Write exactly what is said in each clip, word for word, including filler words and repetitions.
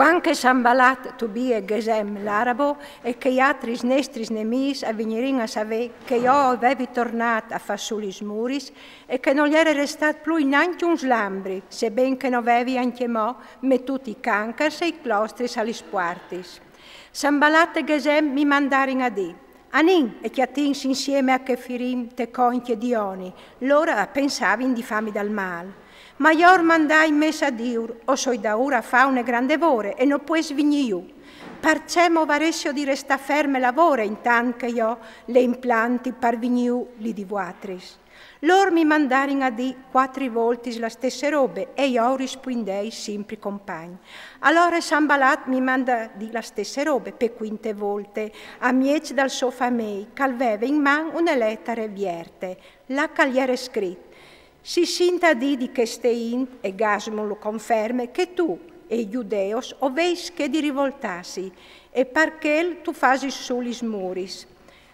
Cuant che Sambalat, Tubie, Ghesem l'arabo e chei altris nestris nemiis a vignirin a savê che jo o vevi tornât a fâ sù lis muris e che no jere restât plui nancje un slambri, seben che no vevi ancjemò metût i cancars e i clostris a lis puartis. Sambalat e Ghesem mi mandarin a dî: «Anìn e cjatìnsi insiemi a chê firin te concje di Oni, lôr a pensavin di fâmi dal mâl.» Ma jo ur mandai in mês a dîur: «O soi daûr a fâ une grande vore e no pues vignî jù. Parcè movaressio di restâ ferme la vore intant che jo le implanti par vignî jù li di vuatris?» Lôr mi mandarin a dî cuatri voltis la stesse robe e jo o rispuindei simpri compagn. Alore Sambalat mi manda a dî la stesse robe pe cuinte volte, a mieç dal so famei, che al veve in man une letare vierte, là che al jere scrit: «Si sint a dî di cheste int, e Gasmul lu conferme, che tu e i gjudeus o veis chê di rivoltâsi, e par chel tu fasis sù lis muris.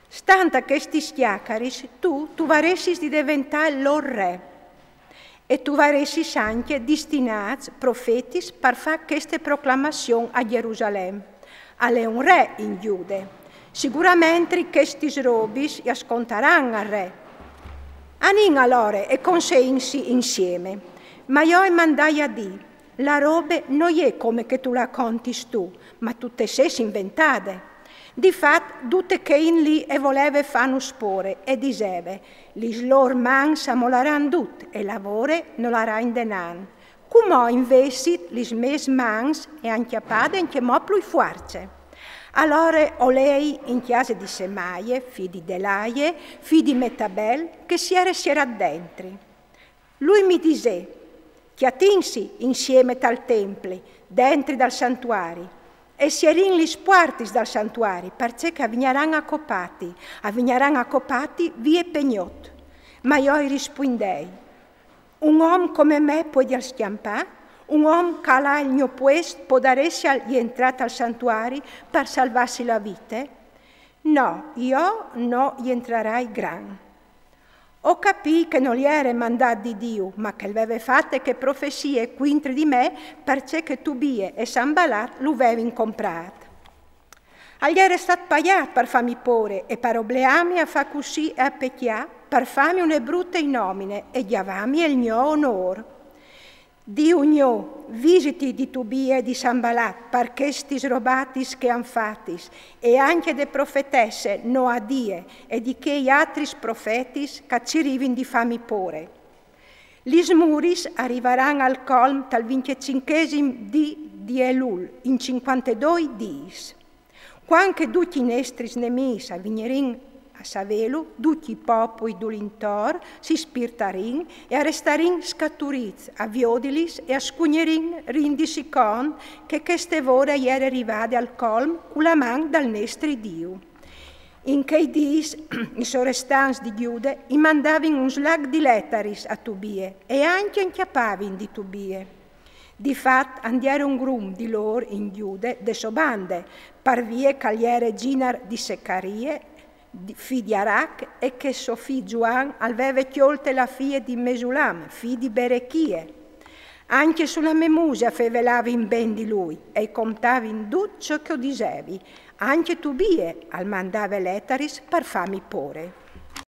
Stant a chestis cjacaris, tu, tu varessis di deventâ il lôr re. E tu varessis ancje destinâts profetis par fâ cheste proclamazion a Gjerusalem: Al è un re in Gjude. Sigurementri chestis robis jas contaran al re. Anìn alore e conseìnsi insiemi.» Ma jo i mandai a dî: «La robe no je come che tu la contis tu, ma tu te sês inventade. Di fat, dute chê int li e voleve fânus pôre e diseve: lis lôr mans a molaran dut e la vore no larà indenant. Cumò invezit lis mês mans e àn cjapade ancjemò plui fuarce.» Alore o lei in cjase di Semaie, fi di Delaie, fi di Metabel, che si jere sierât dentri. Lui mi disè: «Cjatìnsi insiemi tal templi, dentri dal santuari, e sierìn lis puartis dal santuari, parcè che a vignaran a copâti, a vignaran a copâti vie pe gnot.» Ma jo i rispuindei: «Un om come me puedial scjampâ? Un om che al à il gno puest podaressial jentrâ tal santuari par salvâsi la vite? No, jo no jentrarai grant.» O capii che nol jere mandât di Diu, ma che al veve fate chê profezie cuintri di me, parcè che Tubie e Sambalat lu vevin comprât. Al jere stât paiât par fâmi pôre e par obleâmi a fâ cussì e a pecjâ, par fâmi une brute inomine e gjavâmi il gno onôr. Diu gno, visiti di Tubie e di Sambalat par chestis robatis che a àn fatis, e ancje de profetesse Noadie e di chei altris profetis che a cirivin di fâmi pôre. Lis muris a rivaran al colm tal vincjecinchesim dì di Elul, in cincuantedoi dîs. Cuant che ducj i nestris nemiis a vignarin a savêlu, ducj i popui dul'intor si spirtarin e a restarin scaturits a viodilis e a scugnerin rindisi cont che cheste vore e jere rivade al colm cu la man dal nestri Diu. In chei dîs, i sorestants di Gjude i mandavin un slac di letaris a Tubie e ancje a cjapavin di Tubie. Di fat, a 'nd jere un grum di lôr in Gjude de sô bande, par vie che al jere zinar di Secarie, di, fi di Arac, e che so fi Zuan al veve cjolte la fie di Mesulam, fi di Berechie. Ancje su la mê muse a fevelavin ben di lui e i contavin dut ce che o disevi. Ancje Tubie al mandave letaris par fâmi pôre.